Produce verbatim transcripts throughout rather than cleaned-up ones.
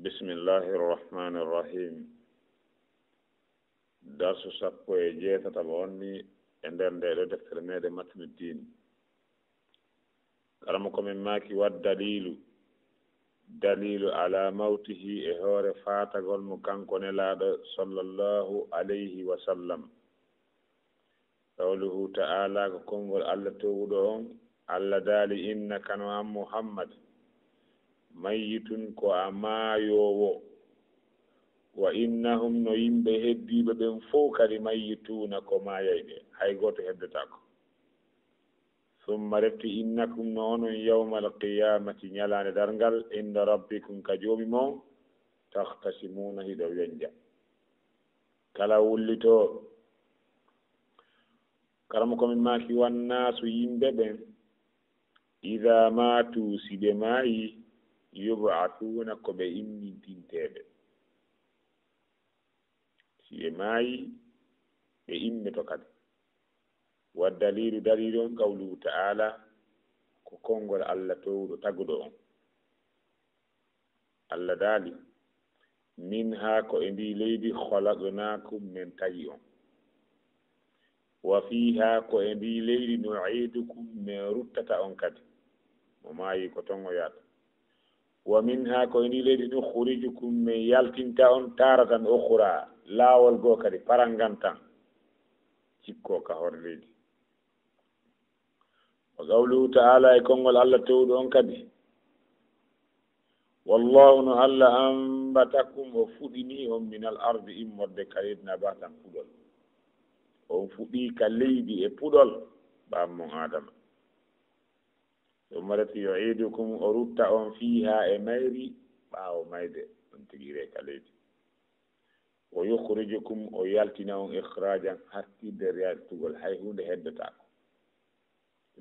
Bismillahi irrahmani irrahim. Darsu sappo e jeetataɓo on ni e nder nde ɗo deftere meɗen Matnu Diin. Karamoko men maaki, wa daliilu, daliilu ala mawtihi, e hoore faatagol mo kanko Nelaaɗo sallallahu alayhi wa sallam. Qawluhu ta'ala, ko konngol Allah towuɗo on, Allah daali, innaka, no an Muhammad, mayyitun, ko a maayoowo, wa innahum, no yimɓe heddiiɓe ɓen fow kadi, mayyituuna, ko maayayɓe, hay gooto heddataako. Summa, refti, innakum, no onon, yawmal qiyaamati, ñalaande darngal, inda rabbikum, ka Joomi mon, takhtasimuuna, hiɗo wennja. Kala wullitooɗo. Karamoko men maaki, wannaasu, yimɓe ɓen, idaa maatuu, si ɓe maayi, yub'athuuna, ko ɓe immintinteeɓe. Si ɓe maayi, ɓe immete kadi. Wa daliilu, daliilu on, qawluhu ta'ala, ko konngol Allah towuɗo taguɗo on. Allah daali, minha, ko e ndi leydi, khalaqnaakum, men tagi on. Wa fiiha, ko e ndi leydi, nu'iidukum, men ruttata on kadi. Mo maayi ko ton o yaata. Wa minha, ko e ndi leydi, nukhrijukum, men yaltinta on, taaratan ukhra, laawol goo kadi, parangan tan, cikkoo ka hoore leydi. Wa qawluhu ta'ala, e konngol Allah towuɗo on kadi, wallahu, no Allah, ambatakum, o fuɗini on, minal ardi, immorde ka leydi, nabatan, puɗol. On fuɗi ka leydi e puɗol, ɓaawo mon Aadama. Summa, refti, yu'iidukum, o rutta on, fiiha, e mayri, ɓaawo mayde, on tigi ree ka leydi. Wa yukhrijukum, o yaltina on, ikhraajan, hattirde yaltugol, hay huunde heddotaako.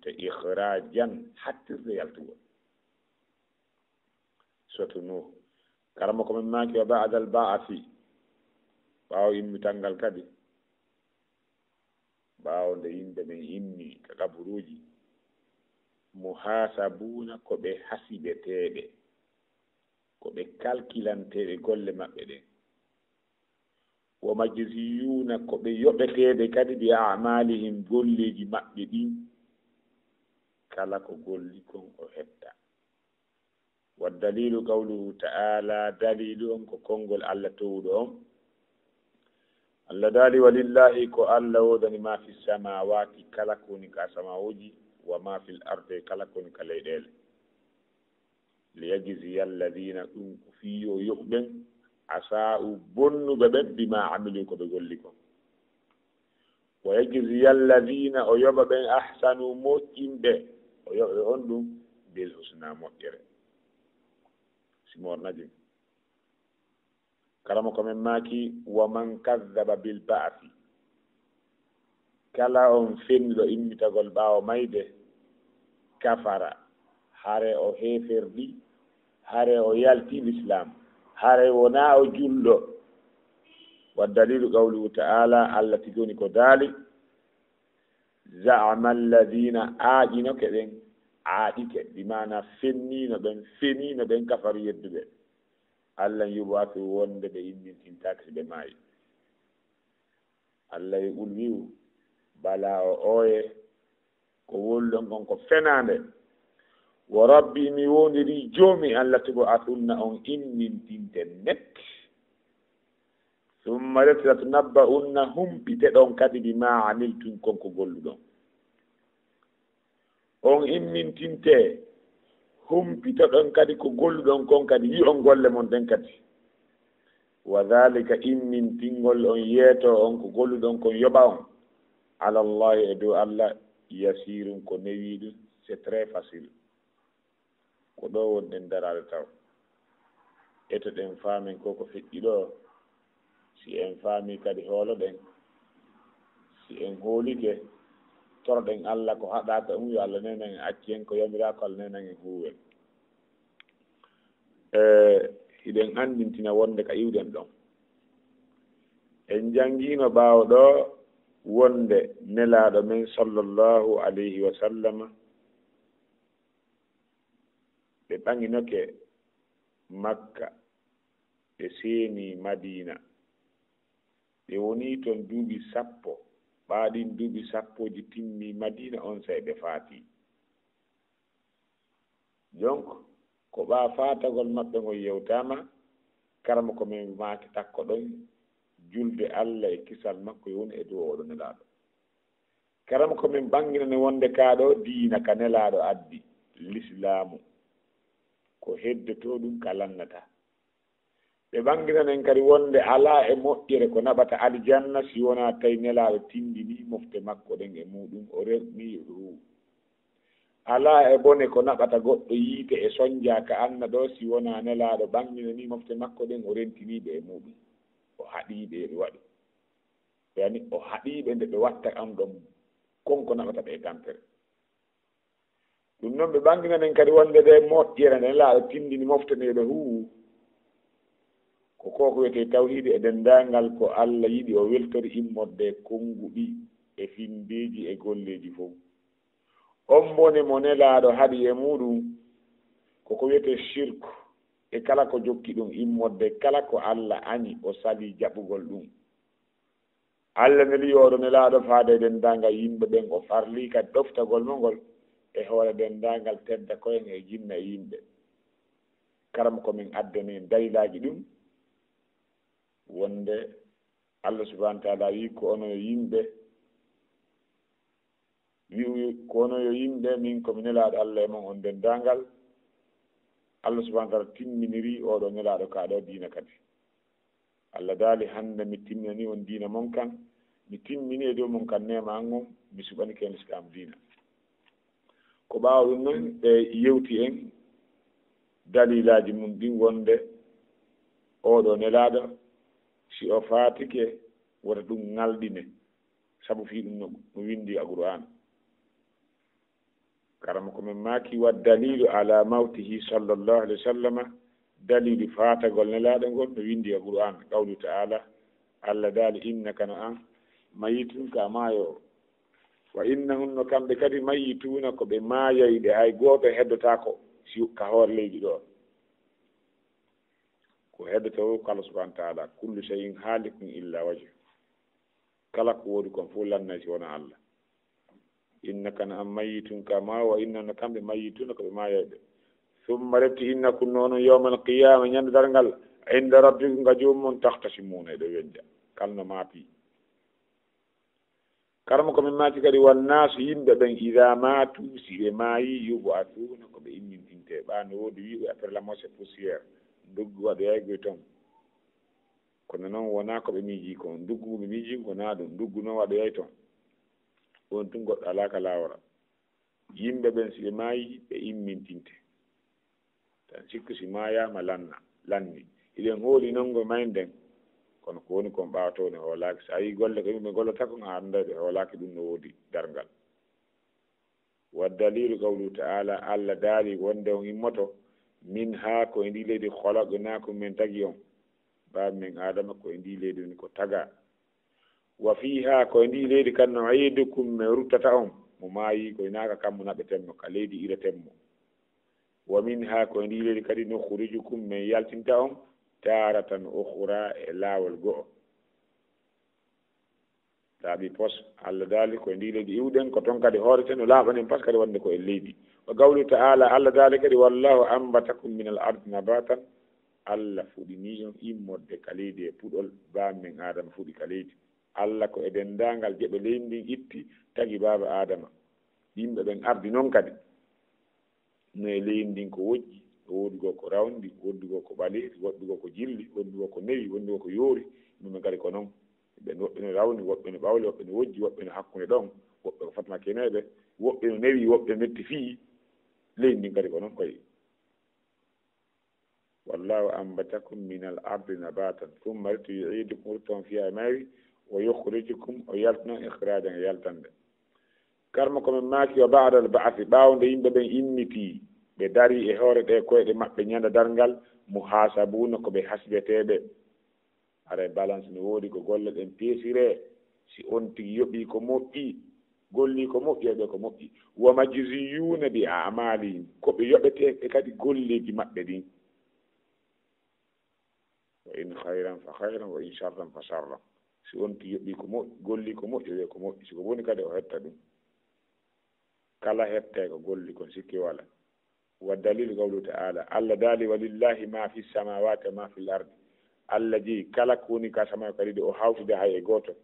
Te ikhraajan, hattirde yaltugol. Suratu Nuh. Karamoko men maaki, wa ba'dal ba'thi, ɓaawo immital ngal kadi, ɓaawo nde yimɓe ɓen immi ka kaburuuji, muhaasabuuna, ko ɓe hasibeteeɓe, ko ɓe kalkilanteeɓe golle maɓɓe ɗen. Wa majziyuuna, ko ɓe yoɓeteeɓe kadi, bi a'maalihim, golleeji maɓɓe ɗin, kala ko golli kon o hetta. Wa daliilu qawluhu ta'ala, daliilu on ko konngol Allah towuɗo on. Allah daali, walillahi, ko Allah woodani, ma fi samaawaati, kala ko woni ka samaawuuji, wa ma fil ardi, kala ko woni ka leyɗeele. Liyajziya alladhina, ɗum ko fii yo yoɓu ɓen, asa'u, bonnuɓe ɓen, bima amilu, ko ɓe golli kon. Wa yajziya alladhina, o yoɓa ɓen, ahsanu, moƴƴinɓe, o yoɓa ɓe on ɗum, bil husna, moƴƴere. Simor Najm. Karamoko men maaki, wa man kazzaba bil ba'thi, kala on fennuɗo immitagol ɓaawo mayde, kafara, hare o heeferɗi, hare o yalti Lislaam, hare wonaa o julɗo. Wa daliilu qawluhu ta'ala, Allah tigi woni ko daali, za'ama alladhina, aaƴinoke ɓen, aaɗike, bi maana fenniino ɓen, feniino ɓen, kafaru, yedduɓe, allan yub'athu, wonde ɓe immintintaake si ɓe maayi. Allah e ɓul wi'u, bala, o ooye, ko woluɗon kon ko fenaande. Wa rabbi, mi woondirii Joomi an, latub'athunna, on immintinte net. Summa, refti, latunabba'unna, humpiteɗon kadi, bima amiltum, kon ko golluɗon. On immintinte, humpitoɗon kadi ko golluɗon kon kadi, yi'on golle mon ɗen kadi. Wa dhalika, immintingol on yeeto on ko golluɗon kon yoɓa on, ala Allahi, e dow Allah, yasirun, ko newiiɗum, c'est très facile. Ko ɗo woni ɗen daraade taw. Etoɗen faamen ko ko feƴƴi ɗo. Si en faami kadi hooloɗen. Si en hoolike, toroɗen Allah ko haɗaaka on, yo Allah neenan en, acci en ko yamiraaka, Allah neenan en, huuwen. E, hiɗen anndintina wonde ka iwɗen ɗon. En janngiino ɓaawo ɗo wonde Nelaaɗo men sallallahu alayhi wa sallama, ɓe ɓaŋinoke Makka, ɓe seeni Madiina. Ɓe wonii ton duuɓi sappo. Ɓaa ɗin duuɓi sappooji timmii Madiina, onsay ɓe faatii. Donc, ko ɓaa faatagol maɓɓe ngol yewtaama, karamoko men maaki takkoɗon julde Alla e kisal makko yo won e dow oɗo Nelaaɗo. Karamoko men ɓannginani wonde kaa ɗoo diina ka Nelaaɗo addi, Lislaamu, ko heddotoo ɗum ka lannataa. Ɓe ɓannginani en kadi wonde alaa e moƴƴere ko naɓata aljanna si wonaa tawi Nelaaɗo tinndinii mofte makko ɗen e muuɗum, o rerɗinii yo ɓe huuwu. Alaa e bone ko naɓata goɗɗo yiite e sonnja ka anna ɗoo si wonaa Nelaaɗo ɓannginanii mofte makko ɗen, o rentinii ɓe e muuɗum, o haɗii ɓe yo ɓe waɗu. Yani o haɗii ɓe nde ɓe watta ɗum ɗon kon ko naɓata ɓe e tampere. Ɗum noon ɓe ɓannginani en kadi wonde ɗee moƴƴere nde Nelaaɗo tinndini mofte ɗe yo ɓe huuwu, ko ko ko wiyetee tawhiidi e denndaangal ko Alla yiɗi o weltori immorde e konnguɗi e finndeeji e golleeji fof. On bone mo Nelaaɗo haɗi e muuɗum, ko ko wiyetee shirku e kala ko jokki ɗum immorde kala ko Alla añi o salii jaɓugol ɗum. Alla neli yo oɗo Nelaaɗo faade e denndaangal yimɓe ɓen, o farlii kadi ɗoftagol mo ngol e hoore denndaangal tedda koyen e jinna e yimɓe. Karamoko men addani en dalilaaji ɗum, wonde Alla subhaanahu wa taala wii ko onon yo yimɓe, wi'u ko onon yo yimɓe, min ko mi Nelaaɗo Alla e mon on denndaangal. Alla subhaanahu wa taala timminirii oɗo Nelaaɗo kaa ɗoo diina kadi. Alla daali, hannde mi timminanii on diina mon kan, mi timmini e dow mon kan neema an on, mi suɓanike en lislaam diina. Ko ɓaawo ɗum noon ɓe yewti en dalilaaji mum ɗin wonde oɗo Nelaaɗo, si o faatike, wota ɗum ŋalɗine, sabu fii ɗum no, no winndi e Qur'aana. Karamoko men maaki, wa dalilu ala mawtihi sallallahu alayhi wa sallama, dalilu faatagol Nelaaɗo ngol no winndi e Qur'aana, qawlu ta'ala, Alla daali, innaka no an, mayitun ka maayo, wa innahum no kamɓe kadi mayituuna ko ɓe maayayɓe, hay gooto heddotaako si ka hoore leydi ɗo. Ko heddoto ko Alla subhaanahu wa taala, kullu shay'in haalikun illa wajhu. Kala ko woodi kon fof lannay si wona Alla. Innaka no an mayitun ka maayo, wa innahum no kamɓe mayituuna ko ɓe maayayɓe. Summa refti innakum no onon yawmal qiyaama ñande darngal, inda rabbikum ga joomum on taxtasimuuna eɗo wenja. Kala no maapi. Karamoko men maaki kadi, wannaasu, yimɓe ɓen, idaa maatu, si ɓe maayi, yub'asuuna, ko ɓe immintinte. Ɓaa no woodi wi'uɓe, après la mort c'est poussière. Nduggu waɗoyaygoy ton. Kono noon wonaa ko ɓe miijii kon. Nduggu ngu ɓe miijii kon, wonaa ɗum. Nduggu noon waɗoyay ton. Ɗum tun goɗɗo alaa ka laawora. Yimɓe ɓen, si ɓe maayi, ɓe immintinte. Tan sikku si maayaama lanna, lanni. Hiɗen hooli non ngo mayden, kono ko woni kon ɓaawo too ne hoolaaki. So a yii golle ko yimɓe gollata kon, a annday ɓe hoolaaki ɗum no woodi darngal. Wa daliilu qawluhu ta'ala, Alla daali wonde on immoto, min haa ko e ndii leydi khalaqnaakum men tagi on. Baaba men Aadama ko e ndii leydi woni ko tagaa. Wa fiihaa, ko e ndii leydi kan nu'iidukum men ruttata on, mo maayi ko e naaka kammu naɓeten mo, ka leydi ireten mo. Wa minhaa, ko e ndii leydi kadi nukhrijukum men yaltinta on, taaratan ukhraa, e laawol go'o. Laaɓi pos, Alla daali ko e ndii leydi iwɗen, ko ton kadi hooreten, o laaɓanen pas kadi wonde ko e leydi. Wa qawlu ta'ala, Alla daali kadi, wallaahu ambatakum minal ardi nabaatan, Alla fuɗinii on immorde ka leydi e puɗol, baaba men Aadama fuɗi ka leydi. Alla ko e denndaangal geɓe leydi ndin itti, tagi baaba Aadama. Yimɓe ɓen ardi non kadi. No e leydi ndin ko wojji, no woodi goo ko rawndi, woodi goo ko ɓaleeri, woodi goo ko jilli, woodi goo ko newi, woodi goo ko yoori, ɗum en kadi ko non. Ɓen woɓɓe no rawndi, woɓɓe no ɓawli, woɓɓe no wojji, woɓɓe no hakkunde ɗon, woɓɓe ko fatmakeneeɓe, woɓɓe no newi, woɓɓe metti fii. Leydi ndin kadi ko non koye. Wallaahu ambatakum minal ardi nabaatan, summa yu'iidukum, rutta on fiyaa e mayri, wa yukhrijukum, o yaltina on ikhraajan, e yaltande. Karamoko men maaki, wa ba'dal ba'si, ɓaawo nde yimɓe ɓen immitii, ɓe darii e hoore ɗee koyɗe maɓɓe ñande darngal, muhaasabuuna, ko ɓe hasibeteeɓe. Haray balance no woodi ko golle ɗen peesiree. Si on tigi yoɓii ko moƴƴi, gollii ko moƴƴi, heɓee ko moƴƴi. Wa majziyuuna bi a'maalihim, ko ɓe yoɓeteeɓe kadi golleeji maɓɓe ɗin. Wa In khayran fa khayran, wa in sharran fa sharran. Si on ti yoɓi ko moƴƴi, golli ko moƴƴi, o wiya ko moƴƴi. Si ko boni kadi, o hetta ɗum. Kala hette ko golli kon, sikki wala. Wa dalilu qawlu ta'ala, Allah daali, "Walillahi ma fi samawati wa ma fil ardi." Allah jeyi kala ko woni ka sama ka ɗiɗi, o hawtida hay e gooto.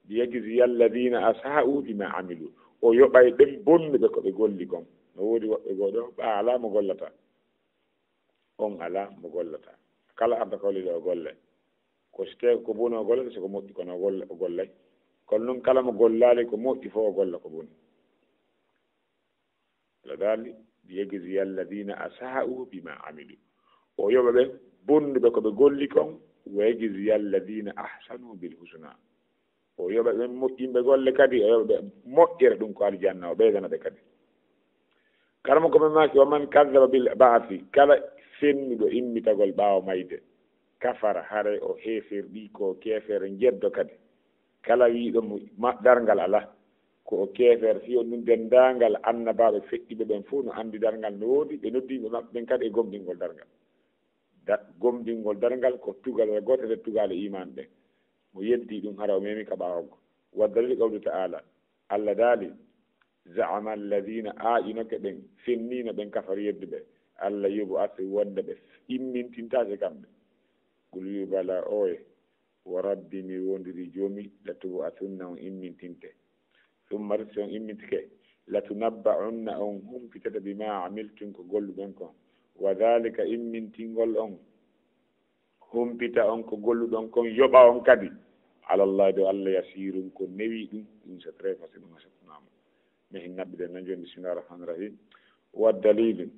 "Liyajziya alladhina asa'u bima amilu." O yoɓay ɓen bonnuɓe ko ɓe golli kon. No woodi woɓɓe goo ɗo, ɓa alaa mo gollata. On alaa mo gollata. Kala arda ko woni ɗo o golle. Ko si tawii ko boni o gollata, si ko moƴƴi kono o golla, o gollay. Kono non kala mo gollaali ko moƴƴi fof o golla ko boni. Allah daali, "Liyajziya alladhina asa'u bima amilu." O yoɓa ɓe bonnuɓe ko ɓe golli kon, "Wa yajziya alladhina ahsanu bil husna." O yoɓa ɓen moƴƴinɓe golle kadi, o yoɓa ɓe moƴƴere ɗum ko aljanna, o ɓeydana ɓe kadi. Karamoko men maaki, "Wa man kazzaba bil ba'thi," kala fennuɗo immitagol ɓaawo mayde, "kafara," haray o heeferɗi, ko keefeere jeddo kadi. Kala wiiɗo mo ma-, darngal alaa, ko o keefeer. Fii on ɗum denndaangal annabaaɓe feƴƴiiɓe ɓen fof no anndi darngal no woodi, ɓe noddi yimɓe maɓɓe ɓen kadi e gomɗingol darngal. Da-, gomɗingol darngal ko tugal gooto e nder tugaale iimaan ɗen. Mo yeddi ɗum hara o memi ka ɓaawo. Wa dalilu qawlu ta'ala, Allah daali, "Za'ama alladhina," aaƴinoke ɓen, fenniino ɓen, "kafaru," yedduɓe, "alla yub'athu," wonde ɓe immintintaake kamɓe. Qul wi'u, "Bala, ooye, wa rabbi, mi wondiri joomi, la tub'athunna, on immintinte. Thumma, si on immintike, la tunabba'unna, on humpitete, bima amiltum, ko golluɗon kon. Wa dhalika, immintingol on, humpita on ko golluɗon kon, yoɓa on kadi, alallahi, dow Allah, yasirun, ko newi ɗum, ɗum c'est très facile, ɗum hasatnama." Mi hin naɓɓiɗen nan jooni, bismillahir rahmanir rahim. Wa dalilu,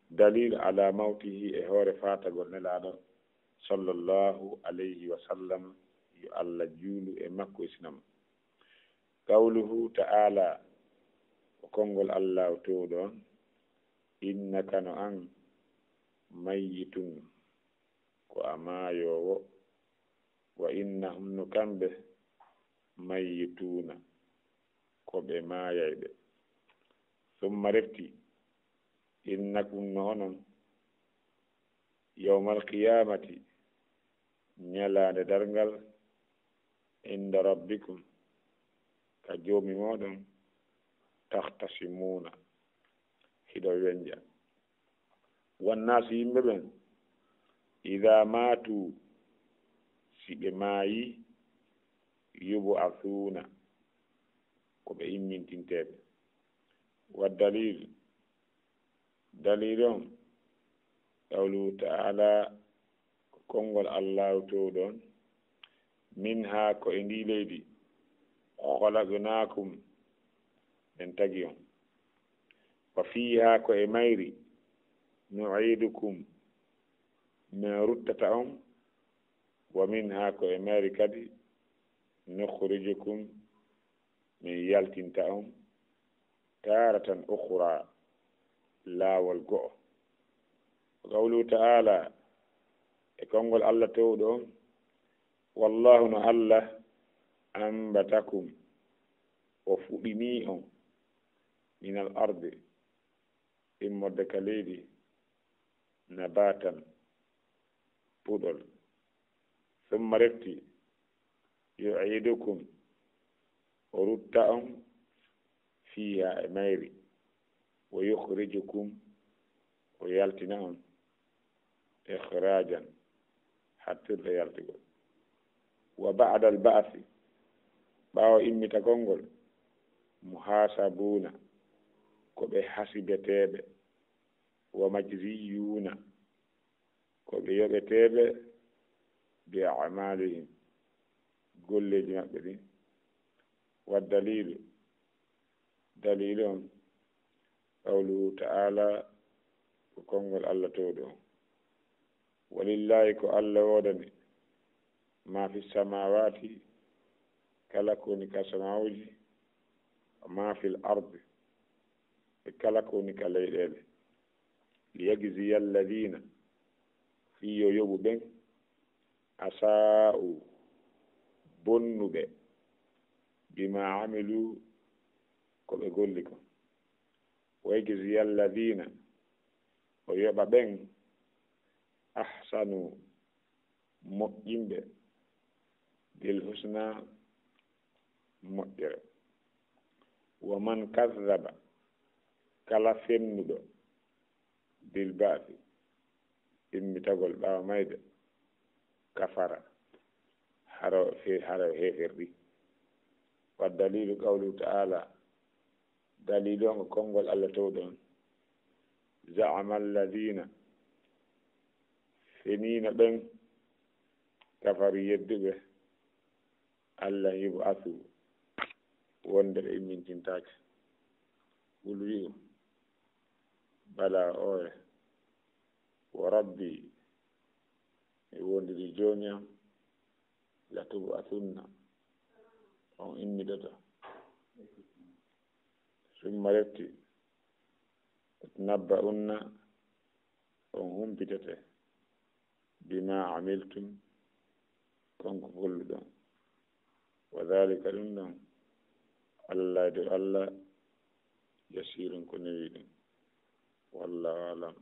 dalil ala mawtihi, e hoore faatagol Nelaaɗo, sallallahu alayhi wa sallam, yo Allah juulu e makko e sinama. Qawluhu ta'ala, ko konngol Allahu Toowɗo on, "Innaka, no an, mayyitun, ko a maayoowo, wa innahum, no kamɓe, mayyituuna, ko ɓe maayayɓe." Summa, refti, "Innakum, no onon, yawmal qiyaamati, ñalaande darngal, inda rabbikum, ka Joomi mooɗon, tahtasimuuna, hiɗo wenja. Wannaasu, yimɓe ɓen, idaa maatuu, si ɓe maayii, yub'athuuna, ko ɓe immintinteeɓe." Wa dalil, dalil on, qawluhu ta'ala, ko konngol Allahu Toowɗo on, "Minha, ko e ndii leydi, khalaqnaakum, men tagi on. Wa fiiha, ko e mayri, nu'iidukum, men ruttata on, wa minha, ko e mayri kadi, nukhrijukum, min yaltinta on, taaratan ukhra, laawol go'o." Wa qawluhu ta'ala, e konngol Allah Toowɗo on, "Wallahu, no Allah, ambatakum, o fuɗinii on, minal ardi, immorde ka leydi, nabatan, puɗol. Summa, refti, yu'idukum, o rutta on, fiiha, e mayri, wa yukhrijukum, o yaltina on, ikhraajan, hattirde yaltugol. Wa ba'dal ba'thi, ɓaawo immitagol ngol, muhaasabuuna, ko ɓe hasibeteeɓe, wa majziyuuna, ko ɓe yoɓeteeɓe, bi a'maalihim, golleeji maɓɓe ɗin. Wa daliilu, daliilu on, qawluhu ta'ala, ko konngol Allah Toowɗo on, "Walillahi, ko Allah woodani, ma fi samaawaati, kala ko woni ka samaawuuji, wa ma fil ardi, e kala ko woni ka leyɗeele. Liyajziya alladhiina," fii yo yoɓu ɓen, "asaa'u," bonnuɓe, "bimaa amiluu," ko ɓe golli kon. "Wa yajziya alladhiina," o yoɓa ɓen, "ahsanuu," moƴƴinɓe, bil husna, moƴƴere. Wa man kazzaba, kala fennuɗo, bil ba'si, immitagol ɓaawo mayde, kafara, haro fe-, haro heeferɗi. Wa dalilu qawluhu ta'ala, dalilu on ko konngol Allah towɗo on, za'ama alladhina, fenino ɓen, kafaru, yedduɓe, allan yub'athu, wonde ɓe immintintaake. Qul, wi'u, bala, ooya, wa rabbi, mi wondiri Joomi am, la tub'athunna, on immitoto, summa, refti, latunabba'unna, on humpitete, bima amiltum, kon ko golluɗon. Wa dhalika, ɗum ɗon, alallah, dow Allah, yasirun, ko newi ɗum. Wallahu alam.